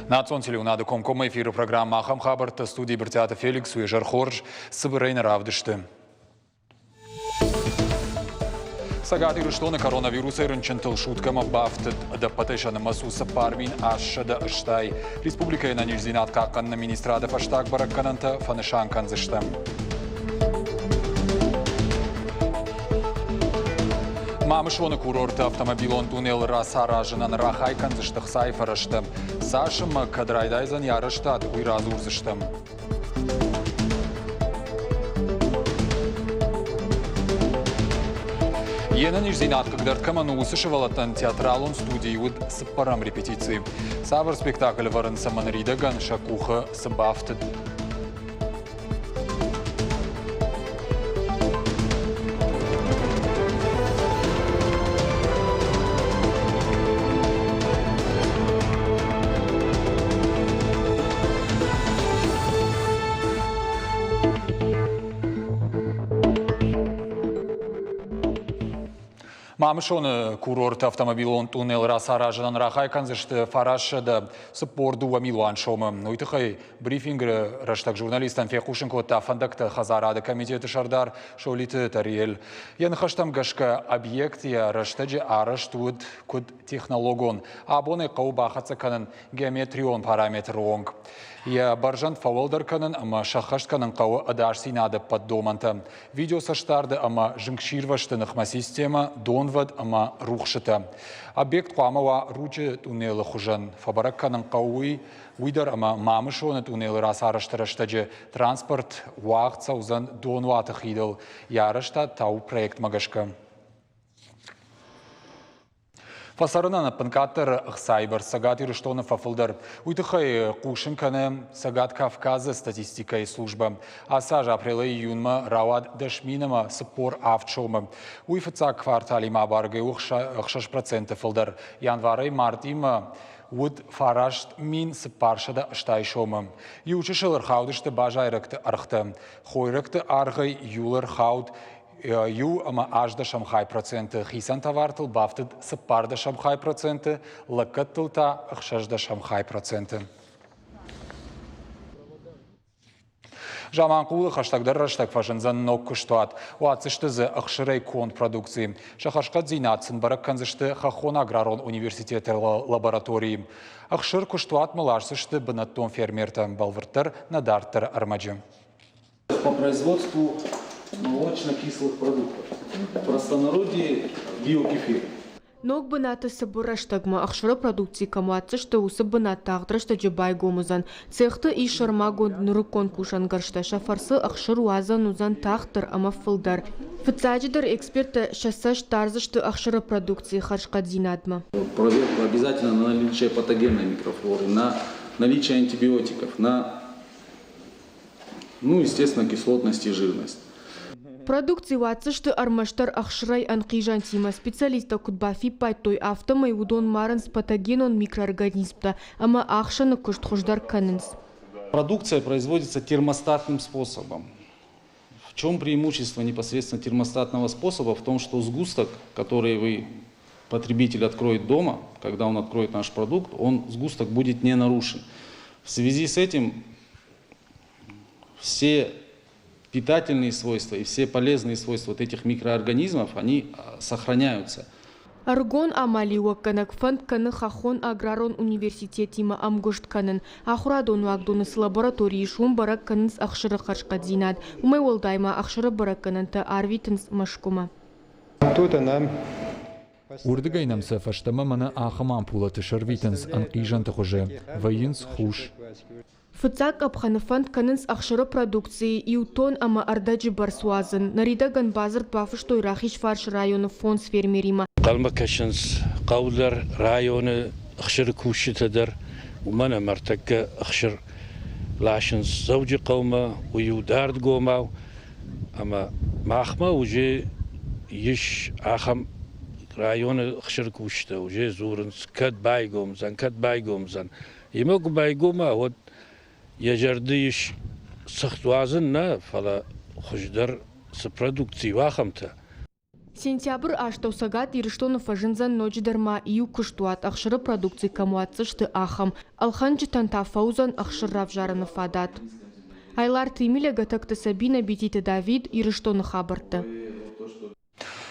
Национ телеуынады комкоммӕ эфиры программӕ ахӕм хабӕрттӕ студийы Брытъиаты Феликс уе зӕр хорз цыбырӕй нӕ равдысты. Цӕгат Ирыстоны коронавирусӕй рынчынтыл суткӕмӕ бафтыд. Ӕдӕппӕтӕй сӕ нымӕц у 4180. Республикӕйы ӕнӕниздзинад хъахъхъӕныны министрады фӕстаг бӕрӕггӕнӕнтӕ фӕнысан кӕндзыстӕм. Мамысоны курорты автомобилон туннел рацаразынӕн рахай кӕндзысты хцайы фӕрӕзтӕ. Цас ӕмӕ кӕд райдайдзӕн йӕ арӕзтад, уый радзурдзыстӕм. Йе нӕниздзинад хъыгдард кӕмӕн у, уыцы сывӕллӕттӕн театралон студийы уыд цыппӕрӕм репетици. Цавӕр спектакль ӕвӕрынц ӕмӕ ныридӕгӕн сӕ къухы цы бафтыд? Мамысоны курорты автомобилон тъунел рацаразынӕн рахай кӕндзысты 942 милуан сомы. Уый тыххӕй Брифингы рӕстӕг журналисттӕн фехъусын кодта фӕндӕгты хӕдзарады комитеты сӕрдар Солиты Тариэль. Йӕ ныхӕстӕм гӕсгӕ, объект йӕ рӕстӕджы арӕзт уыд куыд технологон. Абон ӕй хъӕуы бахӕццӕ кӕнын геометрион параметры онг. Йӕ бӕрзӕнд фӕуӕлдӕр кӕнын ӕмӕ сӕххӕст кӕнын хъӕуы ӕдасдзинады ӕппӕт домӕнтӕ. Видеоцӕстдарды ӕмӕ зынгсирвӕзты ныхмӕ системӕ, донвӕд ӕмӕ рухсытӕ. Объект хъуамӕ уа Ручъы тъунелы хуызӕн. Фӕбӕрӕг кӕнын хъӕуы уый, Уый дӕр ӕмӕ Мамысоны тъунелы рацарӕзты рӕстӕджы транспорт уагъд цӕудзӕн донуаты хидыл, йӕ арӕзтад та у проектмӕ гӕсгӕ. Фӕцӕрынӕн ӕппынкъаддӕр ӕхцайы бӕрц Цӕгат Ирыстоны фӕфылдӕр. Уый тыххӕй хъусын кӕны Цӕгат Кавказы статистикӕйы службӕ. Ацы аз апрелӕй июнмӕ рауад 10 000 ӕмӕ 47 сомы. Уый фыццаг кварталимӕ абаргӕ у 6% фылдӕр. Январӕй мартъимӕ уыд 9480 сомы. Иу чысыл ӕрхаудысты базайрӕгты ӕргътӕ. Хойрӕгты аргъӕй июлы ӕрхауд иу ӕмӕ ӕстдӕсӕм хай проценты, хицӕн товартыл бафтыд цыппӕрдӕсӕм хай проценты, лӕггӕдтыл та ӕхсӕздӕсӕм хай проценты. Заманхъулы хӕстӕгдӕр рӕстӕг фӕзындзӕн ног куыстуат. Уадздзысты дзы ӕхсырӕй конд продукци. Сӕ хӕрзхъӕддзинад сын бӕрӕг кӕндзысты Хӕххон аграрон университеты лабораторийы. Ӕхсыр куыстуатмӕ ласдзысты бынӕттон фермертӕ, бӕлвырддӕр нӕ дарддӕры ӕрмӕджы. По производству молочно-кислых продуктов. В простонародье биокефир. Ног бынаты цыбыр рӕстӕгмӕ ӕхсыры продукци кӕм уадздзысты, уыцы бынат тагъд рӕстӕджы байгом уыдзӕн. Цехты ис сӕрмагонд нырыккон кусӕнгӕрзтӕ, сӕ фӕрцы ӕхсыр уадзӕн уыдзӕн тагъддӕр ӕмӕ фылдӕр. Фыццаджыдӕр эксперттӕ сӕ цӕст дардзысты ӕхсыры продукцийы хӕрзхъӕддзинадмӕ. Проверку обязательно на наличие патогенной микрофлоры, на наличие антибиотиков, на ну, естественно, кислотность и жирность. Продукци уадздзысты ӕрмӕстдӕр ӕхсырӕй ӕнхъизӕнтимӕ. Специалисттӕ куыд бафиппайдтой, афтӕмӕй уыдон марынц патогенон микроорганизмтӕ ӕмӕ ахсӕны куыст хуыздӕр кӕнынц. Продукция производится термостатным способом. В чем преимущество непосредственно термостатного способа? В том, что сгусток, который вы потребитель откроет дома, когда он откроет наш продукт, он сгусток будет не нарушен. В связи с этим все питательные свойства и все полезные свойства вот этих микроорганизмов, они сохраняются. Ӕрыгон амалиуӕггӕнӕг фӕнд кӕны Хӕххон аграрон университетимӕ ӕмгуыст кӕнын. Ахуырадон уагдоны цы лаборатори ис, уым бӕрӕг кӕнынц ӕхсыры хӕрзхъӕддзинад. Уымӕй уӕлдай ма ӕхсыры бӕрӕггӕнӕнтӕ арвитынц Мӕскуымӕ. Оттуда нам Уырдыгӕй нӕм сӕ фӕстӕмӕ мӕнӕ ахӕм ампулӕты сӕрвитынц ӕнхъизӕнты хуызы, вӕййынц хус. Фыццаг къӕпхӕны фӕнд кӕнынц ӕхсыры продукцийы иу тонн ӕмӕ ӕрдӕджы бӕрц уадзын. Ныридӕгӕн бадзырд бафыстой Рахизфарсы районы фондз фермеримӕ. Хъӕлмӕ кӕсынц хъӕу дӕр, районы ӕхсыры кусджытӕ дӕр, уымӕн ӕмӕ ӕртӕккӕ ӕхсыр ласынц Дзӕуджыхъӕумӕ, уый у дардгомау ӕмӕ махмӕ уже ис ахӕм районы ӕхсыры кусджытӕ уже дзурынц, кӕд байгом уыдзӕн, кӕд байгом уыдзӕн. Емӕ куы байгом уа, уӕд йӕ зӕрды ис цыхт уадзын нӕ, фӕлӕ хуыздӕр цы продукци у, ахӕмтӕ. Сентябры астӕу Цӕгат Ирыстоны фӕзындзӕн ноджыдӕр ма иу куыстуат, ӕхсыры продукци кӕм уадздзысты, ахӕм. Ӕлхӕнджытӕн та фӕуыдзӕн ӕхсыр равзарыны фадат. Айларты Емеля, Гӕтӕгты Сабинӕ, Бититы Давид, Ирыстоны хабӕрттӕ.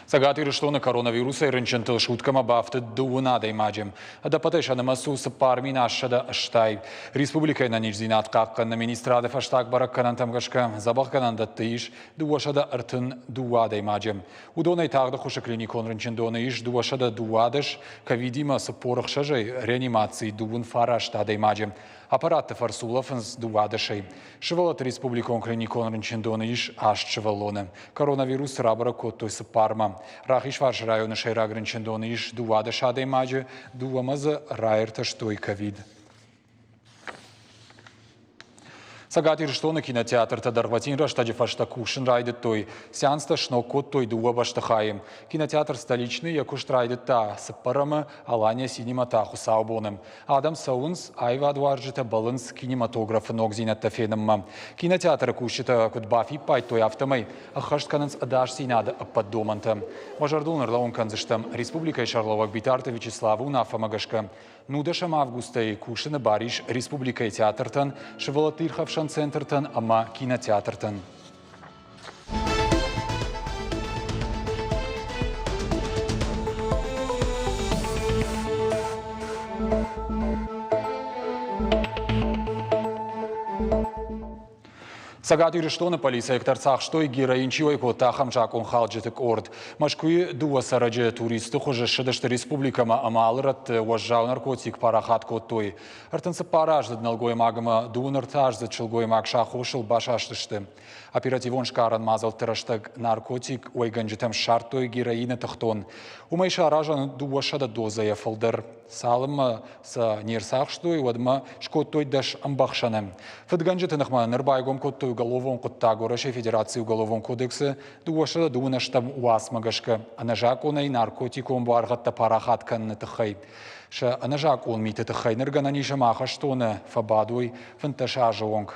Цӕгат Ирыстоны коронавирусӕй рынчынтыл суткӕмӕ бафтыд дыууын адӕймаджы. Ӕдӕппӕтӕй сӕ нымӕц у 4180. Республикӕйы ӕнӕниздзинад хъахъхъӕныны министрады фӕстаг бӕрӕггӕнӕнтӕм гӕсгӕ дзӕбӕхгӕнӕндӕтты ис 232 адӕймаджы. Уыдонӕй тагъд ӕххуысы клиникон рынчындоны ис 212, ковидимӕ 46-ӕй, реанимацийы 29 адӕймаджы. Аппаратты фӕрцы улӕфынц 12-ӕй. Сывӕллӕтты республикон клиникон рынчындоны ис аст сывӕллоны. Коронавирус рабӕрӕг кодтой цыппармӕ. Рахизфарсы районы сӕйраг рынчындоны ис 12 адӕймаджы, дыууӕмӕ дзы раиртӕстой ковид. Цӕгат Ирыстоны кинотеатртӕ дӕргъвӕтин рӕстӕджы фӕстӕ кусын райдыдтой. Сеанстӕ сног кодтой дыууӕ бӕстыхайы. Кинотеатр «Столичный» йӕ куыст райдыдта цыппӕрӕмы, Алания Синема та хуыцаубоны. Адӕм цӕуынц, аивадуарзджытӕ бӕллынц кинематографы ногдзинӕдтӕ фенынмӕ. Кинотеатры кусджытӕ куыд бафиппайдтой, афтӕмӕй ӕххӕст кӕнынц ӕдасдзинады ӕппӕт домӕнтӕ. Уӕ зӕрдыл ӕрлӕууын кӕндзыстӕм, республикӕйы сӕргълӕууӕг Битарты Вячеславы уынаффӕмӕ гӕсгӕ нудӕсӕм августӕй кусыны бар ис республикӕйы театртӕн, сывӕллӕтты ирхӕфсӕн центртӕн ӕмӕ кинотеатртӕн. Цӕгат Ирыстоны полицӕйӕгтӕ ӕрцахстой, героин чи уӕй кодта, ахӕм закъонхалджыты къорд. Мӕскуыйы дыууӕ цӕрӕджы туристты хуызы ссыдысты республикӕмӕ ӕмӕ алы рӕтты уӕззау наркотик парахат кодтой. 34 аздзыд нӕлгоймаг ӕмӕ 23 аздзыд сылгоймаг сӕ аххосыл басастысты. Оперативон сгарӕн мадзӕлтты рӕстӕг наркотик уӕйгӕнджытӕм ссардтой героины тыхтон. Уымӕй саразӕн 200 дозӕйӕ фылдӕр. Цалынмӕ сӕ не рцахстой, уӕдмӕ скодтой дӕс ӕмбӕхсӕны. Фыдгӕнджыты ныхмӕ ныр байгом кодтой уголовон хъуыддаг Уӕрӕсейы Федерацийы Уголовон кодексы 228 уацмӕ гӕсгӕ ӕнӕзакъонӕй наркотикон буаргъӕдтӕ парахат кӕныны тыххӕй. Сӕ ӕнӕзакъон миты тыххӕй ныр гӕнӕн ис ӕмӕ ахӕстоны фӕбадой 15 азы онг.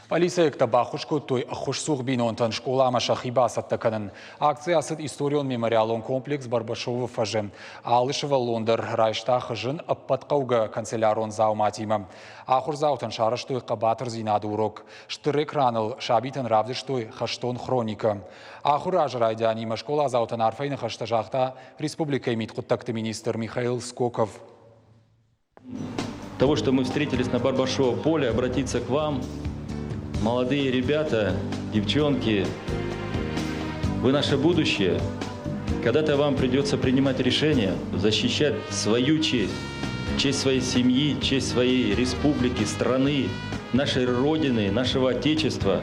Полицейӕгтӕ баххуыс кодтой ӕххуысцух бинонтӕн скъоламӕ сӕхи бацӕттӕ кӕнын. Акци ацыд историон-мемориалон комплекс Барбашовы фӕзы. Алы сывӕллон дӕр райста хызын ӕппӕт хъӕугӕ канцелярон дзауматимӕ. Ахуырдзаутӕн сарӕзтой хъӕбатырдзинады урок. Стыр экраныл сабитӕн равдыстой хӕстон хроникӕ. Ахуыры азы райдианимӕ скъоладзаутӕн арфӕйы ныхӕстӕ загъта республикӕйы мидхъуыддӕгты министр Михаил Скоков. Того, что мы встретились на Барбашово поле, обратиться к вам, молодые ребята, девчонки, вы наше будущее. Когда-то вам придется принимать решение, защищать свою честь, честь своей семьи, честь своей республики, страны, нашей Родины, нашего Отечества.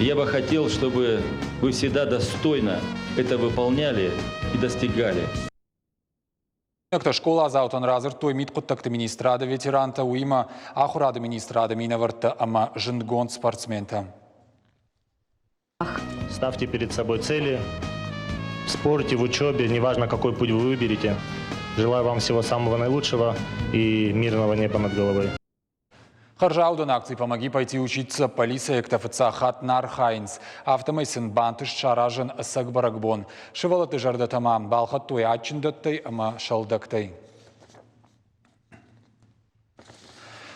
И я бы хотел, чтобы вы всегда достойно это выполняли и достигали. Скъоладзаутӕн радзырдтой мидхъуыддӕгты министрады ветерантӕ, уыимӕ ахуырады министрады минӕвӕрттӕ ӕмӕ зындгонд спортсментӕ. Ставьте перед собой цели в спорте, в учебе, неважно, какой путь вы выберете. Желаю вам всего самого наилучшего и мирного неба над головой. Хӕрзаудӕн акци «Помоги пойти учиться» полицейӕгтӕ фыццаг хатт нӕ архайынц. Афтӕмӕй сын бантыст саразын ӕцӕг бӕрӕгбон. Сывӕллӕтты зӕрдӕтӕ ма балхӕдтой адджын дӕттӕй ӕмӕ сӕлдӕгтӕй.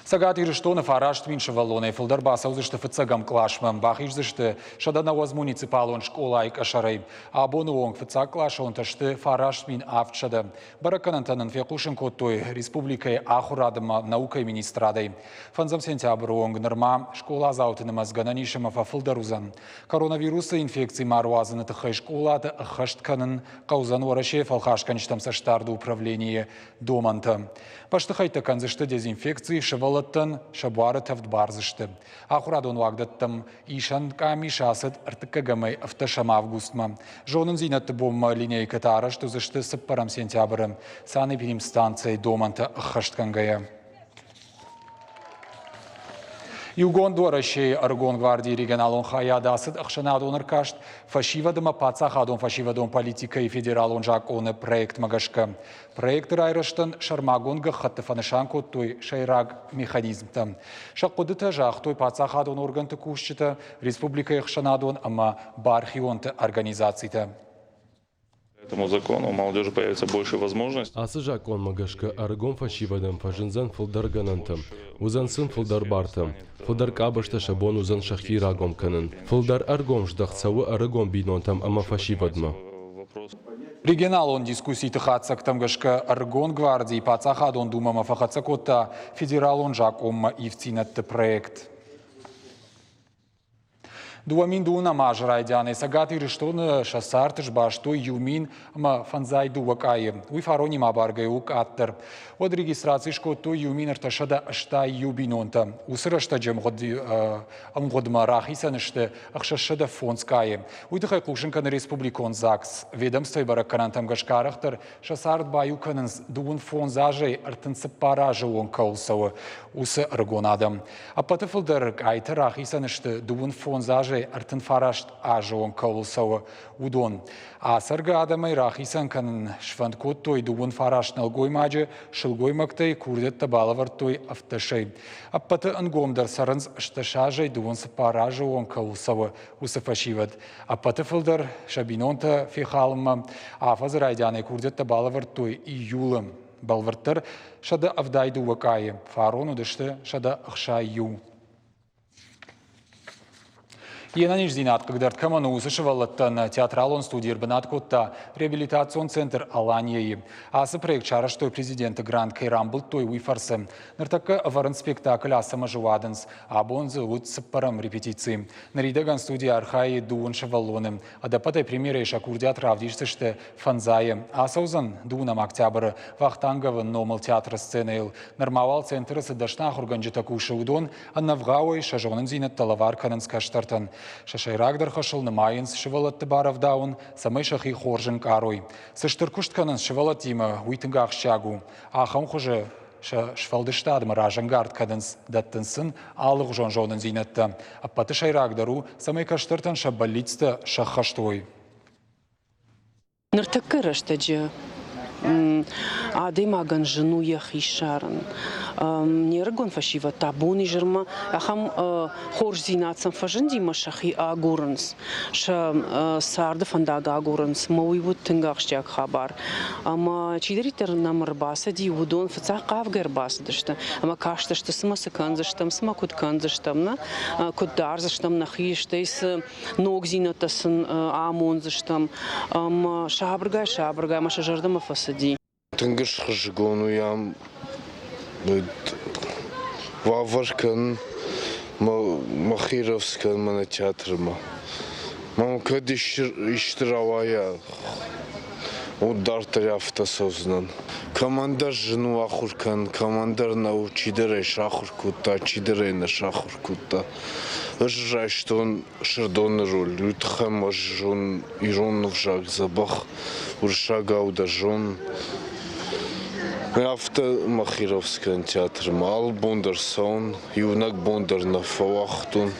Цӕгат Ирыстоны 9000 сывӕллонӕй фылдӕр бацӕудзысты фыццӕгӕм къласмӕ, бахиздзысты 190 муниципалон скъолайы къӕсӕрӕй. Абоны онг фыццагкъласонтӕ сты 9700. Бӕрӕггӕнӕнтӕ нын фехъусын кодтой республикӕйы ахуырад ӕмӕ наукӕйы министрадӕй. Фӕндзӕм сентябры онг нырма скъоладзауты нымӕц гӕнӕн ис ӕмӕ фӕфылдӕр уыдзӕн. Коронавирусы инфекци ма руадзыны тыххӕй скъолаты ӕххӕст кӕнын хъӕудзӕн Уӕрӕсейы фӕлхасгӕнджытӕм цӕстдарды управленийы домӕнтӕ. Бӕстыхӕйттӕ кӕндзысты дезинфекци, сывӕллӕттӕн сӕ буары тӕвд бардзысты. Ахуырадон уагдӕттӕм Исӕн къамис ацыд ӕртыккӕгӕмӕй ӕвддӕсӕм августмӕ. Зонындзинӕдты бонмӕ линейкӕтӕ арӕзт уыдзысты цыппӕрӕм сентябры санэпидемстанцӕйы домӕнтӕ ӕххӕстгӕнгӕйӕ. Иугонд Уӕрӕсейы ӕрыгон гвардийы регионалон хайад ацыд ӕхсӕнадон ӕркаст фӕсивӕд ӕмӕ паддзахадон фӕсивӕдон политикӕйы федералон закъоны проектмӕ гӕсгӕ. Проекты райрӕзтӕн сӕрмагонд гӕххӕтты фӕнысан кодтой сӕйраг механизмтӕ. Сӕ хъуыдытӕ загътой паддзахадон органты кусджытӕ, республикӕйы ӕхсӕнадон ӕмӕ бархионты организацитӕ. Этому закону у молодежи появится больше возможностей. Ацы закъонмӕ гӕсгӕ ӕрыгон фӕсивӕдӕн фӕзындзӕн фылдӕр гӕнӕнтӕ, уыдзӕн сын фылдӕр бартӕ, фылдӕр къабӕзтӕ сӕ бон уыдзӕн сӕхи рагом кӕнын, фылдӕр ӕргом здӕхт цӕуы ӕрыгон бинонтӕм ӕмӕ фӕсивӕдмӕ. Регионалон дискусситы хатдзӕгтӕм гӕсгӕ Ӕрыгон гвардийы Паддзахадон Думӕмӕ фӕхӕццӕ кодта федералон закъонмӕ ивддзинӕдты проект. 2002 азы райдианӕй Цӕгат Ирыстоны сӕ цард сбастой 1052 къайы. Уый фаронимӕ абаргӕ у къаддӕр. Уӕд регистраци скодтой 1381 бинонтӕ. Уыцы рӕстӕджы ӕмгъуыдмӕ рахицӕн сты 605 къайы. Уый тыххӕй хъусын кӕны республикон ЗАГС. Ведомствойы бӕрӕггӕнӕнтӕм гӕсгӕ арӕхдӕр сӕ цард баиу кӕнынц 25 азӕй 34 азы онг кӕуыл цӕуы, уыцы ӕрыгон адӕм. Ӕппӕты фылдӕр къайтӕ рахицӕн сты 25 азӕй 39 азы онг кӕуыл цӕуы, уыдон. Ацӕргӕ адӕмӕй рахицӕн кӕнын сфӕнд кодтой 29 нӕлгоймаджы, сылгоймӕгтӕй курдиӕттӕ балӕвӕрдтой ӕвддӕсӕй. Ӕппӕты ӕнгомдӕр цӕрынц 80 азӕй 24 азы онг кӕуыл цӕуы, уыцы фӕсивӕд. Ӕппӕты фылдӕр сӕ бинонтӕ фехалынмӕ афӕдзы райдианӕй курдиӕттӕ балӕвӕрдтой июлы. Бӕлвырддӕр 172 къайы, фарон уыдысты 161. Йе нӕниздзинад хъыгдард кӕмӕн у, уыцы сывӕллӕттӕн театралон студи ӕрбынат кодта реабилитацион центр Алания-йы. Ацы проект сарӕзтой президенты грант кӕй рамбылдтой, уый фӕрцы. Ныртӕккӕ ӕвӕрынц спектакль Ацӕмӕзы уадындз. Абон дзы уыд цыппӕрӕм репетици. Ныридӕгӕн студийы архайы дыууын сывӕллоны. Ӕдӕппӕтӕй премьерӕйы сӕ курдиат равдисдзысты фӕндзайы. Ацӕудзӕн дыууынӕм октябры Вахтанговы номыл театры сценӕйыл. Нырма уал центры цы дӕсны ахуыргӕнджытӕ кусы, уыдон ӕнӕвгъауӕй сӕ зонындзинӕдтӕ лӕвар кӕнынц кӕстӕртӕн. Сӕ сӕйрагдӕр хӕсыл нымайынц сывӕллӕтты барӕвдауын, цӕмӕй сӕхи хорз ӕнкъарой. Цы стыр куыст кӕнынц сывӕллӕттимӕ, уый тынг ахсджиаг у. Ахӕм хуызы сӕ сфӕлдыстадмӕ разӕнгард кӕнынц, дӕттынц сын алыгъуызон зонындзинӕдтӕ. Ӕппӕты сӕйрагдӕр у, цӕмӕй кӕстӕртӕн сӕ бӕллицтӕ сӕххӕст уой. Ныртӕккӕ рӕстӕджы адӕймагӕн зын у йӕхи ссарын. Не рыгон фӕсивӕд та бон-изӕрмӕ ахӕм хорздзинад сӕм фӕзынди ӕмӕ сӕхи агурынц, сӕ царды фӕндаг агурынц. Ӕмӕ уый уыд тынг ахсджиаг хабар. Ӕмӕ чидӕриддӕр нӕм ӕрбацыди, уыдон фыццаг хъавгӕ ӕрбацыдысты ӕмӕ кастысты, цымӕ цы кӕндзыстӕм, цымӕ куыд кӕндзыстӕм, нӕ куыд дардзыстӕм нӕхи, стӕй цы ногдзинӕдтӕ сын амондзыстӕм. Ӕмӕ сабыргай-сабыргай мӕ сӕ зӕрдӕмӕ фӕцыди. Тынг схызгон у ам уавӕр кӕнын мӕхи рӕвдз кӕнын мӕнӕ театрмӕ. Мӕм кӕд исты рауайа, уӕд дарддӕр афтӕ цӕудзынӕн. Кӕмӕндӕр зын у ахуыр кӕнын, кӕмӕндӕр нӕу, чидӕр ӕй сахуыр кодта, чидӕр ӕй нӕ сахуыр кодта. Ӕз райстон Сырдоны роль, уый тыххӕй ма зон ирон ӕвзаг дзӕбӕх, уырыссагау дӕ зон. Афтӕ мӕхи рӕвдз кӕнын театрмӕ. Алы бон дӕр цӕуын, иунӕг бон дӕр нӕ фӕуагътон.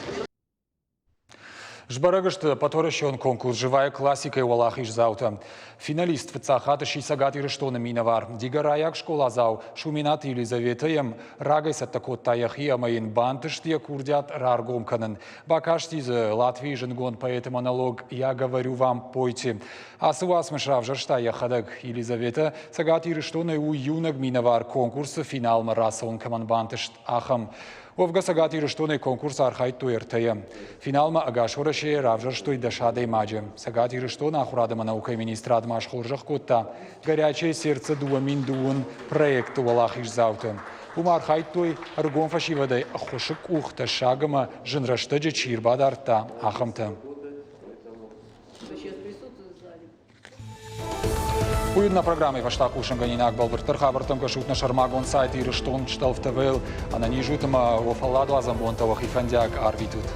Сбӕрӕг сты ӕппӕтуӕрӕсеон конкурс «Живая классика»-йы уӕлахиздзаутӕ. Финалист фыццаг хатт сси Цӕгат Ирыстоны минӕвар. Дигорайаг скъоладзау Шуминаты Елизаветӕ йӕм рагӕй цӕттӕ кодта йӕхи ӕмӕ йын бантыст йӕ курдиат раргом кӕнын. Бакасти дзы Латвийы зындгонд поэты монолог «Я говорю вам, пойте». Ацы уацмыс равзӕрста йӕхӕдӕг. Елизаветӕ Цӕгат Ирыстонӕй у иунӕг минӕвар конкурсы финалмӕ рацӕуын кӕмӕн бантыст, ахӕм. Уӕвгӕ Цӕгат Ирыстонӕй конкурсы архайдтой ӕртӕйӕ. Финалмӕ ӕгас Уӕрӕсейӕ равзӕрстой дӕс адӕймаджы. Цӕгат Ирыстоны ахуырад ӕмӕ наукӕйы министрад ма схорзӕх кодта «Горячее сердце 2002» проекты уӕлахиздзауты. Уым архайдтой ӕрыгон фӕсивӕдӕй ӕххуысы къух тӕссаг ӕмӕ зын рӕстӕджы чи ӕрбадардта, ахӕмтӕ. Уый нӕ программӕйы фӕстаг хъусынгӕнинаг бӕлвырддӕр хабӕрттӕм кӕсут нӕ сӕрмагонд сайт Ирыстон Шталф ТВ-ыл. Ӕнӕниз ут ӕмӕ уӕ фӕлладуадзӕн бонтӕ уӕхи фӕндиаг арвитут.